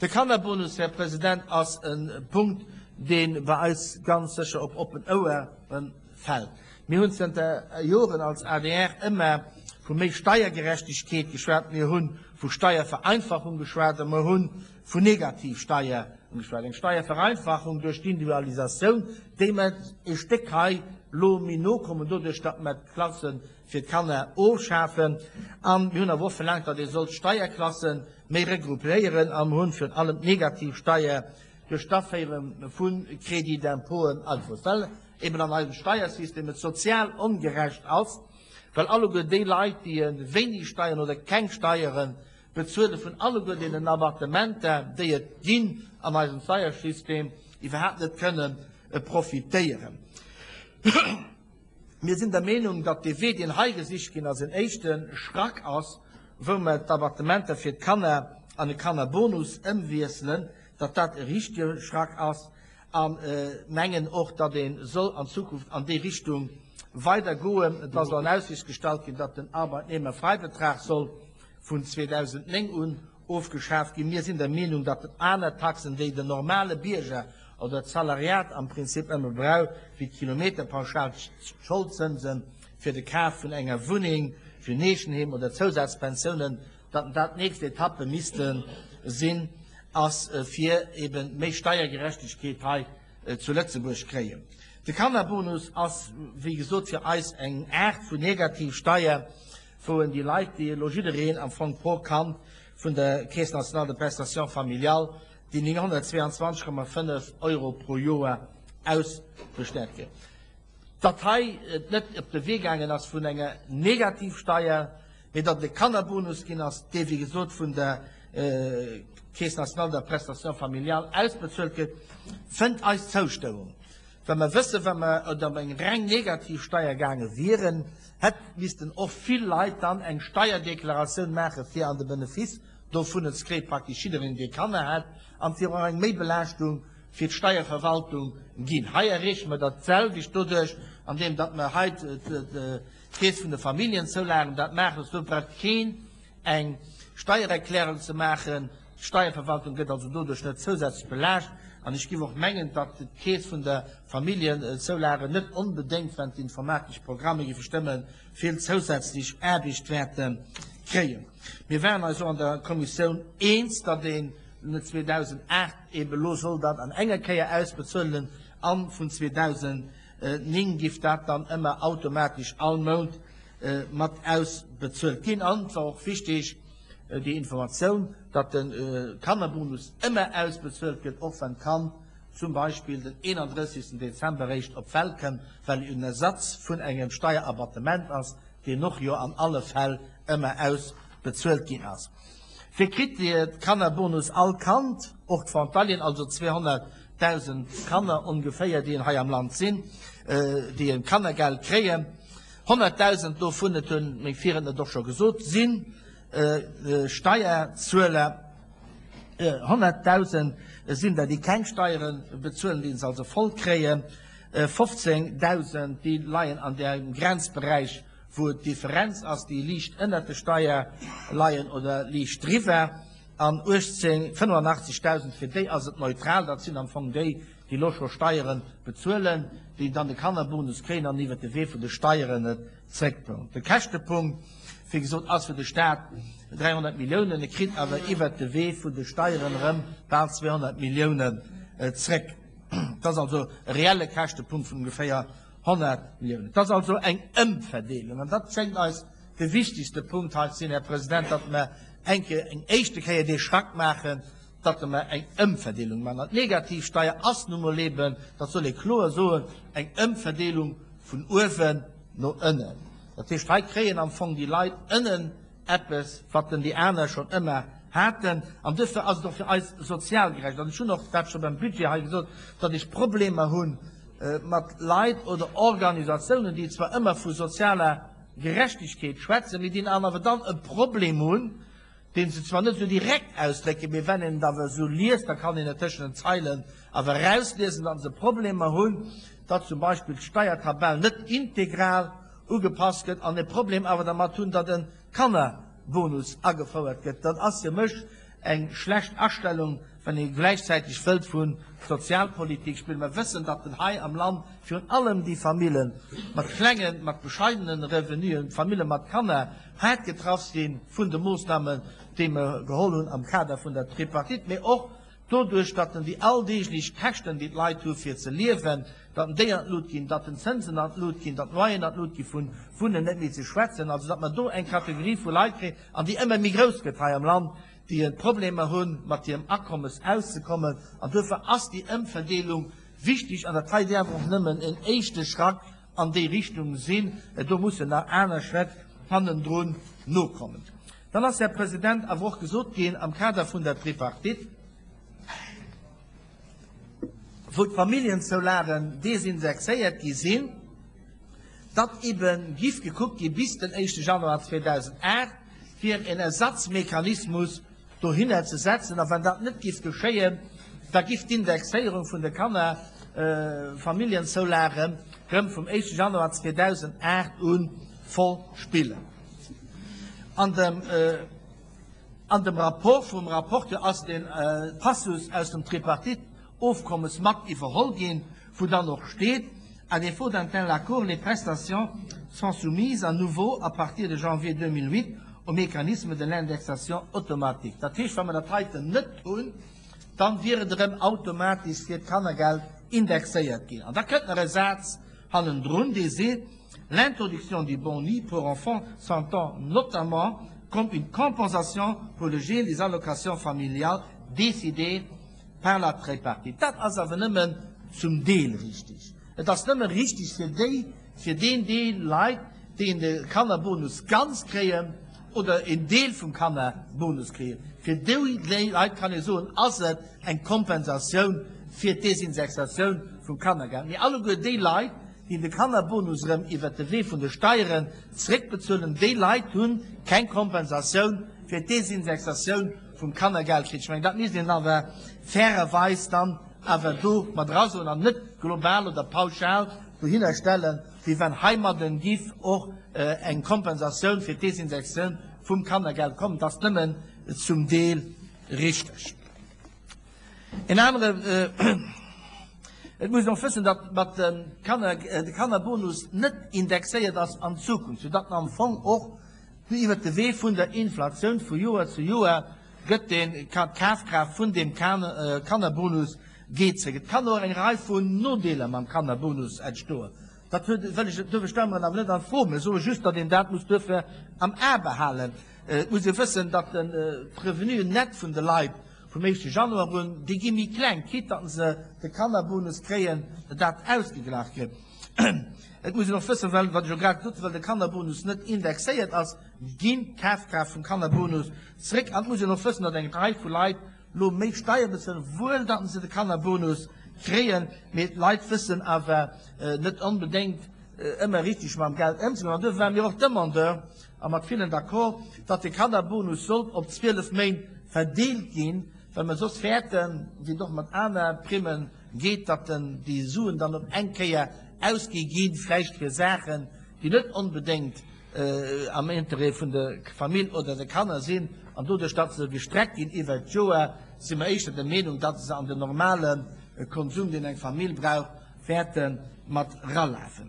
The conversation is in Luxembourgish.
De Kannerbonus, Här President, ass e Punkt, dee bei eis ganz sécher op oppen Ouere fält. Mir hunn zënter Joren als adr ëmmer vu méi Steiergerechtegkeet geschwat, mir hu vu Steiervereinfachung geschwat a mir hu vun Negativsteier geschwat. Eng Steiervereinfachung duerch d'Individualisatioun, déi mer e Stéck hei lo méi no kommen, doduerch datt mer d'Klasse fir d'Kanner ofschafen. A mir hunn awer och verlaangt, datt ee soll d'Steierklasse méi regroupéieren a mir hunn virun allem d'Negativsteier duerch d'Aféiere vu Crédit d'impôten agefouert, well eben an eisem Steiersystem et sozial ongerecht ass, well alleguer déi Leit, déi e wéineg Steieren oder keng Steiere bezuelen, vun alleguer deenen Abattementer, déi et ginn an eisem Steiersystem, iwwerhaapt net kënne profitéieren. Mir sinn der Meenung, datt dee Wee, deen hei gesicht ginn ass, en éischte Schrack ass, wou mer d'Abattementer fir d'Kanner an e Kannerbonus ëmwiesselen, datt dat e richtege Schrack ass a mengen och, datt ee soll an Zukunft an déi Richtung weider goen. Et ass elo an Aussicht gestallt ginn, datt den Arbeitnehmerfreibetrag soll vun 2009 un ofgeschaaft ginn. Mir sinn der Meenung, datt aner Taxen, déi den normale Bierger oder d'Salariat am Prinzip ëmmer brauch, wéi d'Kilometerpauschal, d'Scholdzënse fir de Kaf vun enger Wunneng, fir en Eegenheem oder Zousazpensiounen, datt dat d'nächst Etappe misste sinn, ass fir ebe méi Steiergerechtegkeet hei zu Lëtzebuerg kréien. De Kannerbonus ass, wéi gesot, fir eis eng Aart vun Negativsteier, wou en déi Leit, déi elo jiddereen am Fong pro Kand vun der Caisse nationale de prestations familiales déi 922,5 Euro pro Joer ausbestellt ginn, datt hei et net op de Wee gaangen ass vun enger Negativsteier, mee datt et e Kannerbonus ginn ass, dee wéi gesot vun der Caisse nationale de prestations familiales ausbezuelt gëtt, fënnt eis Zoustëmmung. Well mer wëssen, wa mer et op eng reng Negativsteier gaange wieren, hätt missten och vill Leit dann eng Steierdeklaratioun maache fir an de Benefice dovunner ze kréien, praktesch jiddereen dee Kanner hätt, an et wier och eng Méibelaaschtung fir d'Steierverwaltung ginn. Hei erreeche mer dat selwecht doduerch, andeem datt mer hei d'Keess vun de Familljenzoulagen dat maachen, do brauch keen eng Steiererklärung ze maachen. D'Steierverwaltung gëtt also doduerch net zousätzlech belaascht. An ech géif och mengen, datt d'Keess vun der Familljenzoulage net onbedéngt, wann d'informatesch Programme géife stëmmen, vill zousätzlech Aarbecht wäerte kréien. Mir waren eis och an der Kommissioun eens, datt een 2008 eeben elo soll dat an enger Kéier ausbezuelen a vun 2009 giff dat dann ëmmer automatesch all Mount mat ausbezuelt ginn. An et war och wichtig déi Informatioun, datt de Kannerbonus ëmmer ausbezuelt gëtt, och wann d'Kand zum Beispill den 31. Dezember eréischt op d'Welt kënnt, well en Ersatz vun engem Steierabattement ass, deen och jo an alle Fäll ëmmer ausbezuelt ginn ass. Wie kritt de Kannerbonus? All Kand, och d'Frontalieren, also 200.000 Kanner ongeféier, déi hei am Land sinn, déi e Kannergeld kréien. 100.000 dovun, et hunn meng Virriedner et och scho gesot, si Steierzueler. 100.000 sinn der, déi keng Steiere bezuelen, déi se also voll kréien. 15.000, déi leien an deem Grenzberäich, wou et d'Differenz ass, déi liicht ënnert de Steier leien oder liicht driwwer. An 18, 85.000, fir déi ass et neutral. Dat sinn am Fong déi, déi elo scho Steiere bezuelen, déi dann de Kannerbonus kréien an iwwert de Wee vun de Steieren et zréckbekommen. De Käschtepunkt, wéi gesot, ass fir de Staat 300 Milliounen, e kritt awer iwwert de Wee vun de Steieren erëm bal 200 Milliounen zréck. Et ass also e reelle Käschtepunkt vun ongeféier 100 Milliounen. Et ass also eng Ëmverdeelung, an dat schéngt eis de wichtigste Punkt hei ze sinn, Här President, datt mer eng Kéier, eng éischte Kéier dee Schrack maachen, datt mer eng Ëmverdeelung maachen. An d'Negativsteier ass nu mol eben, dat soll ee kloer soen, eng Ëmverdeelung vun uewen no ënnen. Dat heescht, hei kréien am Fong déi Leit ënnen eppes, wat den déi aner schonn ëmmer haten. An duerfir ass et och fir eis sozial gerecht. An ech hunn och dat scho beim Budget hei gesot, datt ech Problemer hu mat Leit oder Organisatiounen, déi zwar ëmmer vu sozialer Gerechtegkeet schwätzen, mee déi awer dann e Problem hunn, deen se zwar net esou direkt ausdrécken, mee wenn een et awer esou liest, da kann een et tëschent den Zeilen awer erausliesen, datt se Problemer hunn, datt zum Beispill d'Steiertabell net integral ugepasst gëtt an e Problem awer dermat hunn, datt e Kannerbonus agefouert gëtt. Dat ass fir mech. eng schlecht Astellung, wann ee gläichzäiteg wëllt vu Sozialpolitik spillen. Mer wëssen, datt en hei am Land virun allem déi Famille mat klengen, mat bescheidene Revenuen, d'Famille mat Kanner, haart getraff si vun de Moossnamen, déi mer geholl hunn am Kader vun der Tripartite, mee och doduerch, datt en déi alldeeglech Käschten, déi d'Leit hu fir ze liewen, datt en déi an d'Lut ginn, datt en d'Zënsen an d'Lut ginn, datt d'Loyeren an d'Lut ginn, vu Wunnen net méi ze schwätzen, also datt mer do eng Kategorie vu Leit kréien, an déi ëmmer méi grouss gëtt hei am Land, déi Problemer hunn, mat hirem Akommes auszekommen. An duerfir ass déi Ëmverdeelung wichtig. An dat hei däerf och nëmmen en éischte Schrack an déi Richtung sinn. Do mussen nach aner Schrétt hannendrun nokommen. Dann ass, Här President, awer och gesot ginn am Kader vun der Tripartite, wou d'Familljenzoulagen desindexéiert gi sinn, datt ebe giff gekuckt gi bis den éischte Januar 2008, fir en Ersatzmechanismus dohinner ze setzen, a wann dat net giff geschéien, da giff d'Indexéierung vun de Kannerfamilljenzoulagen rëm vum éischte Januar 2008 u voll spillen. An dem an dem Rapport vum Rapporteur ass de Passus aus dem Tripartite-Ofkommes mat iwwerholl ginn, wou dann och steet, À défaut d'un tel accord, les prestations sont soumises à nouveau à partir de janvier 2008 au mécanisme de l'indexation automatique. Dat heescht, wa mer dat heiten net hunn, dann wier et erëm automatesch fir d'Kannergeld indexéiert ginn. An da kënnt nach e Saz hannendrun, dee seet, L'introduction du boni pour enfants s'entend notamment comme une compensation pour le gel des allocations familiales décidées par la tripartite. Dat ass awer nëmmen zum Deel richtig. Et ass nëmme richtig fir déi, fir deen Deel Leit, déi de Kannerbonus ganz kréien oder een Deel vum Kannerbonus kréien. Fir déi Leit kann ee soen, ass et eng Kompensatioun fir d'Desindexatioun vum Kannergeld. Mee alleguer déi Leit, déi de Kannerbonus erëm iwwert de Wee vun de Steieren zréckbezuelen, déi Leit hu keng Kompensatioun fir d'Desindexatioun vum Kannergeld kritt. Ech mengen, dat misst een awer fairerweis dann awer do mat erasoen an net global oder pauschal dohinner stellen, wéi wann heimadden giff och eng Kompensatioun fir d'Desindexatioun vum Kannergeld kommen. Dat ass nëmmen zum Deel richteg. En anere, et muss een och wëssen, datt mat dem Kanner, de Kannerbonus net indexéiert ass an Zukunft, soudatt en am Fong och iwwert de Wee vun der Inflatioun vu Joer zu Joer gëtt deen, d'Kafkraaft vun deem Kannerbonus geet zréck. Et kann och eng Rei vun Nodeeler mam Kannerbonus entstoen. Dat huet, wëll ech, duerfir stelle mer en awer net an Fro. Mir soe just, datt een dat muss duerfir am A behalen. Et muss ee wëssen, datt den d'Revenuen net vun de Leit vum éischte Januar un, déi gi méi kleng, quitte datt se de Kannerbonus kréien, dat ausgeglach gëtt. Et muss een och wëssen, well, wat ech jo grad gesot hunn, well de Kannerbonus net indexéiert ass, ginn d'Kafkraaft vum Kannerbonus zréck. An et muss een och wëssen, datt eng Rei vu Leit lo méi Steier bezuelen, wuel datt se de Kannerbonus kréien, mee d'Leit wëssen awer net onbedéngt ëmmer richteg mam Geld ëmzegoen. An duerfir ware mir och Demandeur, a mat villen d'accord, datt de Kannerbonus sollt op 12 Méint verdeelt ginn, well mer soss fäerten, wéi et och mat aner Primmen geet, datt déi Suen dann op eng Kéier ausgi ginn, vläicht fir Saachen, déi net onbedéngt am Interêt vun der Famill oder de Kanner sinn. An doduerch, datt se gestreckt ginn iwwert d'Joer, si mer éischter der Meenung, datt se an den normale Konsum, deen eng Famill brauch, wäerte mat ralafen.